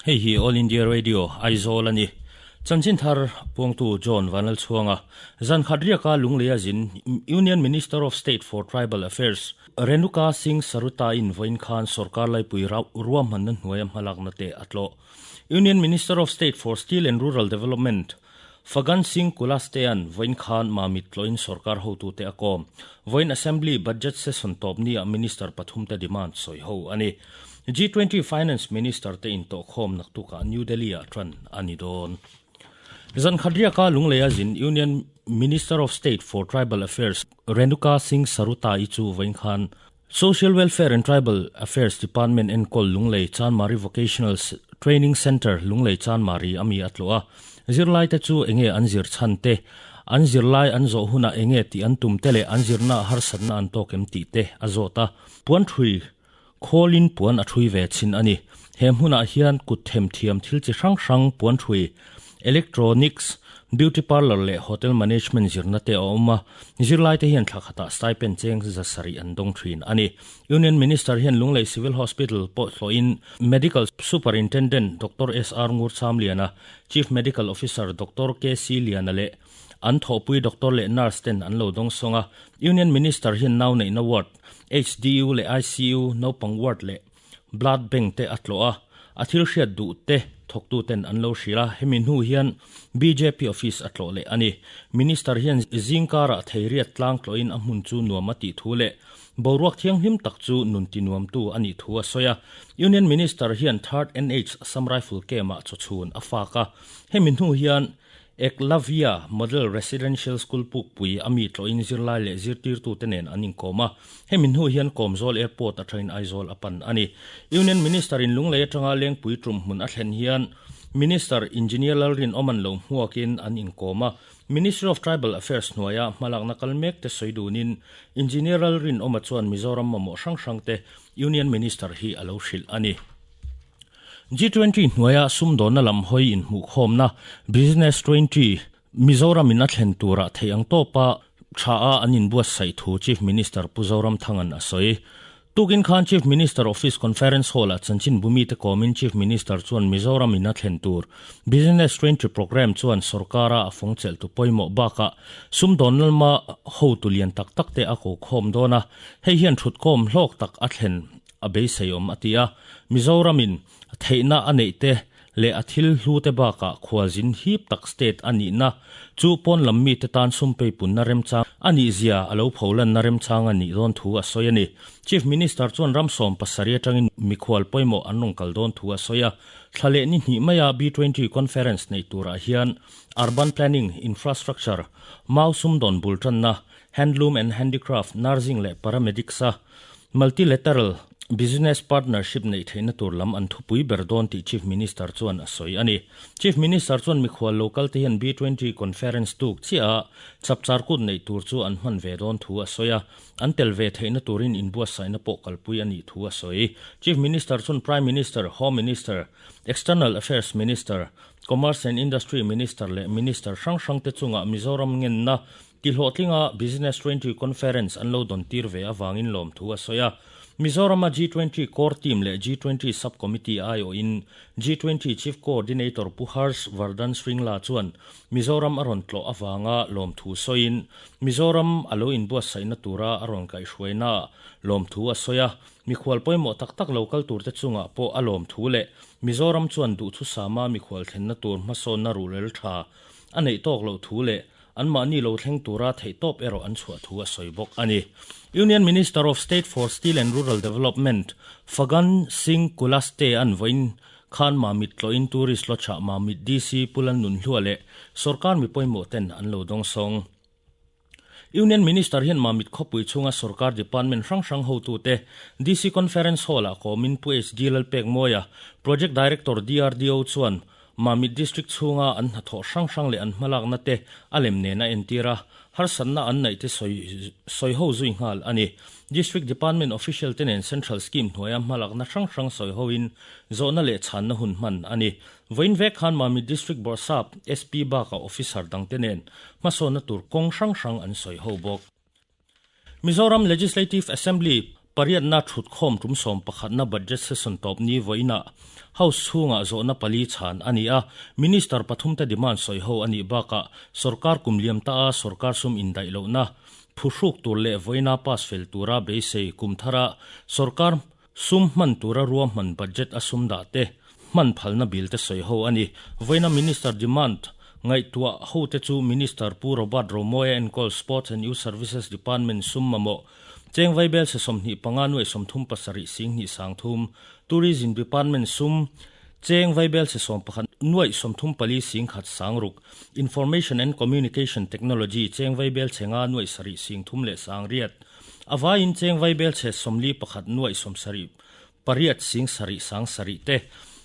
Hei hi All India Radio, Aizawl a ni. Chanchin thar puangtu John Vanlalchhuanga, zan khat riaka Lungleia zin Union Minister of State for Tribal Affairs, Renuka Singh Saruta-in vawiin khan sorkar laipui ruahmanna hnuaia hmalakna te a tlawh. Union Minister of State for Steel and Rural Development, Fagan Singh Kulastean vawiin khan Mamit tlawhin sorkar hotute a kawm. Vawiin Assembly Budget Session tawp niah Minister pathumte demand sawi ho a ni. G20 Finance Minister te intawhkhawm naktukah New Delhi-ah tan a ni dawn. Zan khat riaka Lungleia zin Union Minister of State for Tribal Affairs Renuka Singh Saruta-i chu vawiin khan Social Welfare and Tribal Affairs Department enkawl Lunglei Chanmari Vocational Training Centre Lunglei Chanmari a mi a tlawh a. Zirlaite chu enge an zir chhan te, an zirlai an zawh hunah enge tih an tum te leh an zirnaah harsatna an tawk em tih te a zawt a. Puan thui khawlin puan a thui ve chin a ni. He hmunah hian kut themthiam thil chi hrang hrang puan thui, electronics, beauty parlour leh hotel management zirna te a awm a. Zirlaite hian thla khatah stipend cheng zasarih an dawng thin a ni. Union Minister hian Lunglei Civil Hospital pawh hlawhin Medical Superintendent Doctor SR Ngurchamliana, Chief Medical Officer Doctor KC Liana leh an thawhpui doctor leh nurse ten an lo dawng sawng a. Union Minister hian nau neihna ward, HDU leh ICU, naupang ward leh Blood Bank te a tlawh a, a thil hriat duh te thawktu ten an lo hrilh a, hemi hnu hian bjp office a tlawh leh a ni. Minister hian zingkarah theiriat tlang tlawhin a hmun chu nuam a tih thu leh boruak thianghlim tak chu nun ti nuamtu a nih thu a sawi a. Union Minister hian Third NH Assam Rifle Camp-ah chawchhun a fak a, hemi hnu hian Eklavya Model Residential School pukpui a mi tlawhin zirlai leh zirtirtute nen an inkawm a, hemi hnu hian Kawmzawl Airport atangin Aizawl a pan a ni. Union Minister in Lunglei atanga Lengpui tum hmun a thlen hian Minister Engineer Lalrinawman lo hmuakin an inkawm a, Ministry of Tribal Affairs hnuaia hmalakna kal mek te sawi dunin Engineer Lalrinawma chuan Mizoram mamawh hrang hrangte Union Minister hi a lo hrilh a ni. G20 hnuaia sumdawnna lam hawi inhmuhkhawmna Business 20 Mizoram in a thlen turah theih ang tawpa tha a an inbuatsaih thu Chief Minister Pu Zoramthanga'n a sawi. Tukin khan Chief Minister Office Conference Hall-ah chanchinbu mite kawmin Chief Minister chuan Mizoram in a thlen tur Business 20 Programme chuan sorkara a fawng chelhtu pawimawh bakah sumdawn lama hotu lian tak tak te a kokhawm dawn a, hei hian thutkawm hlawk tak a thlen a beiseiawm a ti a, Mizoramin theihna a neih te leh a thil hlu te bakah khualzin hip tak state a nihna chu pawn lam mite tan sumpei punna remchang a nih zia a lo pholanna remchang a nih dawn thu a sawi a ni. Chief Minister chuan ram 70 atangin mikhual pawimawh an rawn kal dawn thu a sawi a, thla leh ni hnih maia B20 conference neih turah hian Urban Planning, Infrastructure, Mau sumdawn bul tanna, Handloom and Handicraft, Nursing leh Paramedics a Multilateral Business Partnership neih theihna tur lam an thupui ber dawn tih Chief Minister chuan a sawi a ni. Chief Minister chuan mikhual local te hian B20 Conference tuk chiah a chapchar kut neih tur chu an hman ve dawn thu a sawi a, an tel ve theihna turin inbuatsaihna pawh kalpui a nih thu a sawi. Chief Minister chuan Prime Minister, Home Minister, External Affairs Minister, Commerce and Industry Minister leh Minister hrang hrangte chungah Mizoram ngenna Tihlawhtlinga Business 20 Conference an lo dawn tir ve avangin lawmthu a sawi a. Mizorama G20 Core Team leh G20 Sub-Committee aiawhin G20 Chief Coordinator Pu Harsh Vardhan Shringla chuan Mizoram a rawn tlawh avanga lawmthu sawiin Mizoram a lo inbuatsaihna tura a rawn kaihhruainaah lawmthu a sawi a. Mikhual pawimawh tak tak lo kal turte chungah pawh a lawmthu leh Mizoram chuan duhthusama mikhual thlenna tur hmasawnna ruhrel tha a neih tawk loh thu leh Anmahni lo thleng tura theihtawp erawh an chhuah thu a sawi bawk a ni. Union Minister of State for Steel and Rural Development, Fagan Singh Kulaste an vawiin khan Mamit tlawhin Tourist Lodge-ah Mamit DC Pu Lalnunhlua leh sorkar mi pawimawh ten an lo dawngsawng. Union Minister hian Mamit khawpui chhunga sorkar department hrang hrang hotute DC Conference Hall-ah kawmin Pu HD Lalpekmawia, Project Director DRDO chuan Mamit District chhunga an hnathawh hrang hrang leh an hmalakna te a lem nen a entir a, harsatna an neih te sawi sawi ho zui nghal a ni. District Department official te nen Central Scheme hnuaia hmalakna hrang hrang sawi hoin zawhna leh chhanna hun hman a ni. Vawiin vek khan Mamit District Bawrhsap, SP bakah officer dangte nen hmasawnna tur kawng hrang hrang an sawi ho bawk. Mizoram Legislative Assembly. Pariatna thutkhawm tum sawmpakhatna budget session tawp ni vawiinah House chhungah zawhna pali chhan a ni a, Minister pathumte demand sawi ho a nih bakah sorkar kum liam ta a sorkar sum indaih lohna phuhruk tur leh vawiina pass fel tura beisei kum thara sorkar sum hman tura ruahman budget a sum dah te hman phalna bill te sawi ho a ni. Vawiina Minister demand ngaihtuah hote chu Minister Pu Robert Romawia enkawl Sports and Youth Services Department sum mamawh Cheng Vaibel se 25 nuai 37 sing hnih sang thum, Tourism Department sum Cheng Vaibel se 11 nuai 34 sing khat sang ruk, Information and Communication Technology Cheng Vaibel che nga nuai sarih sing thum leh sang riat, a vaiin Cheng Vaibel che 41 nuai 70 pariat sing sarih sang sarih te.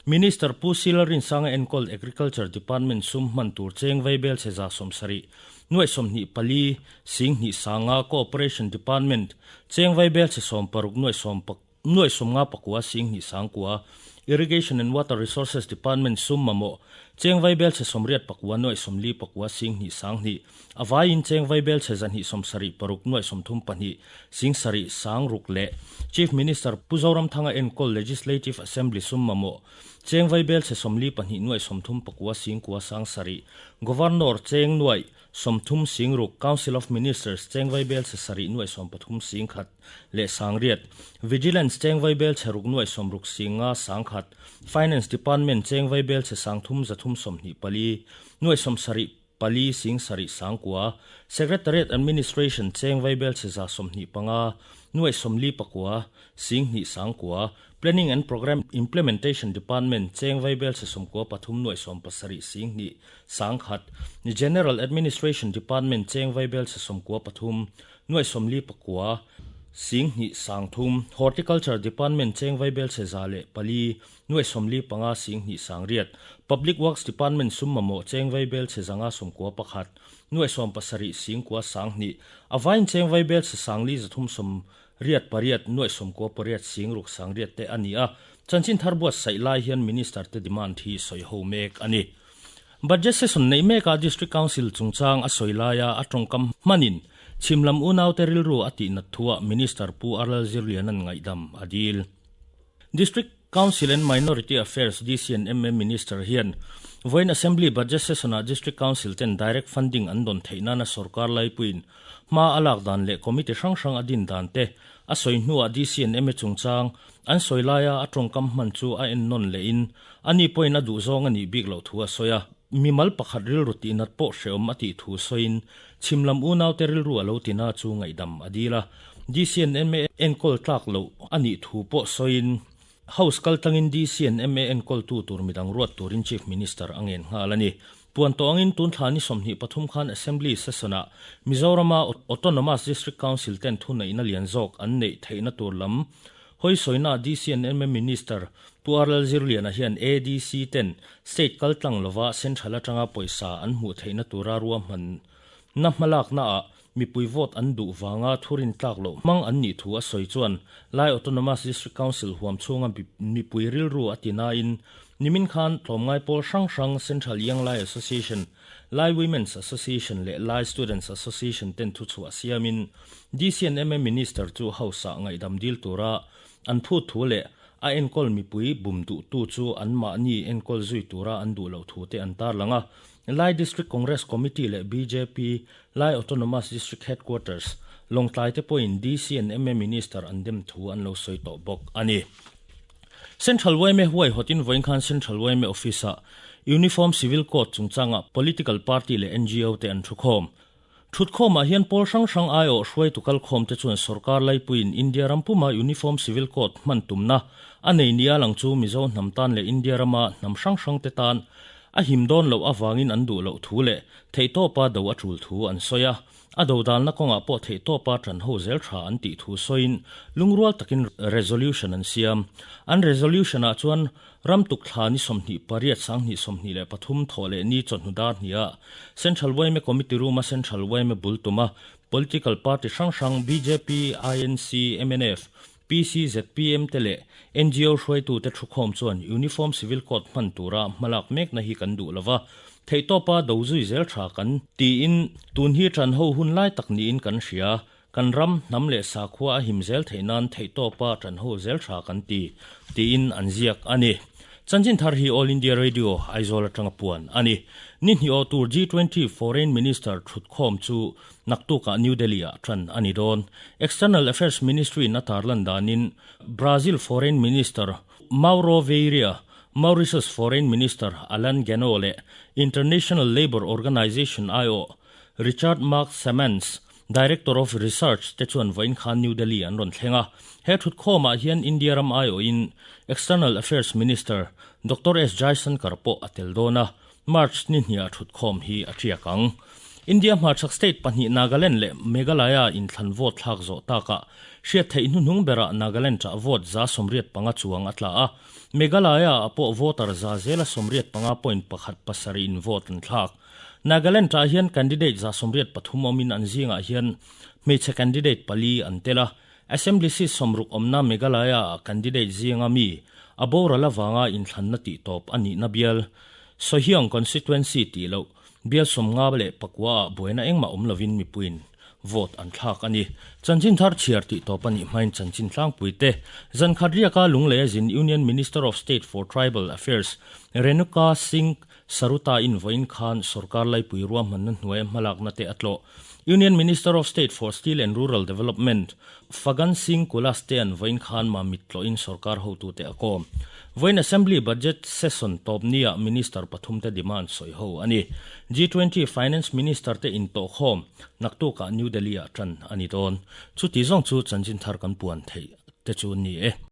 Minister Pu Sila Rinsanga enkawl Agriculture Department sum hman tur cheng vaibel che 70 nuai 24 sing hnih sanga Cooperation Department cheng vaibel che 60 nuai sawm nuai 50 pakua sing hnih sang kua Irrigation and Water Resources Department sum mamawh cheng vaibel che 84 nuai 44 sing hnih sang hnih a vaiin cheng vaibel che 276 nuai 32 sing sarih sang ruk leh Chief Minister Pu Zoramthanga enkawl Legislative Assembly sum mamawh cheng vaibel che 42 nuai 39 sing kua sang sarih Governor cheng nuai 30 sing ruk Council of Ministers cheng vaibel che sarih nuai 13 sing khat leh sang riat Vigilance cheng vaibel che ruk nuai 60 sing nga sang khat Finance Department cheng vaibel che sang thum zathum 24 nuai 74 pali sing sarih sang kua Secretariat Administration cheng vaibel che 25 nuai 44 sing hnih sang kua Planning and Program Implementation Department cheng vaibel che 13 nuai 17 sing hnih sang khat General Administration Department cheng vaibel che 13 nuai 44 sing hnih sang thum Horticulture Department cheng vaibel che 104 nuai 45 sing hnih sang riat Public Works Department sum mamawh cheng vaibel che 191 nuai 17 sing kua sang hnih avain cheng vaibel che sangli zathum som riat pariat nuai 98 sing ruk sang riat te ani a chanchin tharbuat sai lai hian minister te demand hi soi ho mek ani budget session nei meka district council chungchang a soilaya a tongkam manin chimlam unaw te rilru ati na thua minister Pu Aral Zirlianan ngaidam adil District Council and Minority Affairs DCNMM Minister hian Voin Assembly Budget Session a District Council ten direct funding an don theihna na sarkar laipuin ma alak dan leh committee hrang hrang adin dan te a soi hnuah DCNM chungchang an soilaya a tongkam hman chu a en non le in ani point a duh zawng ani bik lo thu a soya mimal pakhat rilru ti nat pawh hreawm a tih thu sawiin chhimlam unaw te rilru alo tina chu ngaihdam adila DCNM enkawl tlak lo ani thu pawh sawiin House kaltangin DCNM enkawl tu tur midang ruat turin Chief Minister angen nghal ani puan to angin tun thlani 23 khan Assembly sessiona Mizorama Autonomous District Council ten thu neihna lian zawk an neih theihna tur lam hoi soina DCNM Minister Pu Aral Zirliana hian ADC ten state kaltlang lova central atanga pawisa an hmuh theihna tura ruahman na hmalak na a mipui vote an duh wanga thurin tlak lo mang an ni thu a soi chuan Lai Autonomous District Council huam chhunga mipui rilru atina in nimin khan tlawmngai pawl hrang hrang Central Young Lai Association Lai Women's Association leh Lai Students Association ten thu chu a siamin DCNM Minister chu house ah ngaihdam dil tura an phu thu leh a enkawl mipui bum duh tu chu an mahni enkawl zui tura an duh lo thu te an tar langa Lai District Congress Committee leh BJP Lai Autonomous District Headquarters Lawngtlai te pawhin DCNM Minister an dem thu an lo sawi tawh bawk ani. Central YMA huai hotin voin khan Central YMA Office a Uniform Civil Code chungchanga political party leh NGO te an thu khawm. Thut khawmah hian pawl hrang hrang ai aw hruai tukal khawm te chuan sarkar laipuiin India rampuma Uniform Civil Code hman tumna a nei nia lang chu Mizo hnam tan leh India rama hnam hrang hrang te tan a him dawn loh awangin an duh loh thu leh theihtawpa do a tul thu an sawi a. A do dalna kawngah pawh theihtawpa ṭan ho zel tha an tih thu sawiin lungrual takin resolution an siam. An resolution ah chuan ram tuk thla ni 28 sang hnih 23 thaw leh ni chawhnu dar hnia Central YMA Committee Room a Central YMA bultuma political party hrang hrang BJP, INC, MNF, PC, ZPM te leh NGO hruaitu te thukhawm chuan Uniform Civil Code hman tura hmalak mekna hi kan duh lova theihtawpa do zui zel tha kan tiin tun hi ṭan ho hun lai tak niin kan hria. Kan ram, hnam leh sakhua a him zel theih nan theihtawpa ṭanho zel ṭha kan ti, tiin an ziak a ni. Chanchin thar hi All India Radio, Aizawl aṭanga puan a ni. Ni hnih awh tur G20 Foreign Minister ṭhutkhawm chu naktukah New Delhi-ah ṭan a ni dawn. External Affairs Ministry-in a tarlan danin Brazil Foreign Minister Mauro Vieira, Mauritius Foreign Minister Alan Gano leh International Labour Organization aiawh Richard Mark Sammons, Director of Research te chuan vawiin khan New Delhi an rawn thleng a. He thutkhawmah hian India ram aiawhin External Affairs Minister Doctor S Jaishankar pawh a tel dawn a, March ni hniah thutkhawm hi a tiak ang. India hmarchhak state pahnih Nagaland leh Meghalaya inthlan vote thlak zawh takah hriat theih hnuhnung berah Nagaland ah vote 85 chuang a tla a, Meghalaya ah pawh voter zela 85.17 in vote an thlak. Nagaland ah hian candidate 83 awmin an zingah hian hmeichhe candidate pali an tel a, Assembly seat 60 awmna Meghalaya ah candidate zinga mi a boral avanga inthlanna tih tawp a nihna bial Sohiong constituency tih loh bial 59 ah buaina engmah awm lovin mipuiin vote an thlak a ni. Chanchin thar chhiar tih tawp a nih hmain chanchin tlangpui te zan khat riaka Lunglei a zin Union Minister of State for Tribal Affairs Renuka Singh Saruta in vawiin khan sorkar laipui ruahmanna hnuaia hmalakna te a tlawh. Union Minister of State for Steel and Rural Development, Fagan Singh Kulaste an vawiin khan mamit tlawhin sorkar hotute a kawm. Vawiin Assembly Budget Session tawp niah Minister pathumte demand sawi ho a ni. G20 Finance Minister te intawhkhawm naktukah New Delhi-ah tan a ni dawn. Chuti zawng chu chanchin thar kan puan theih te chu ni e.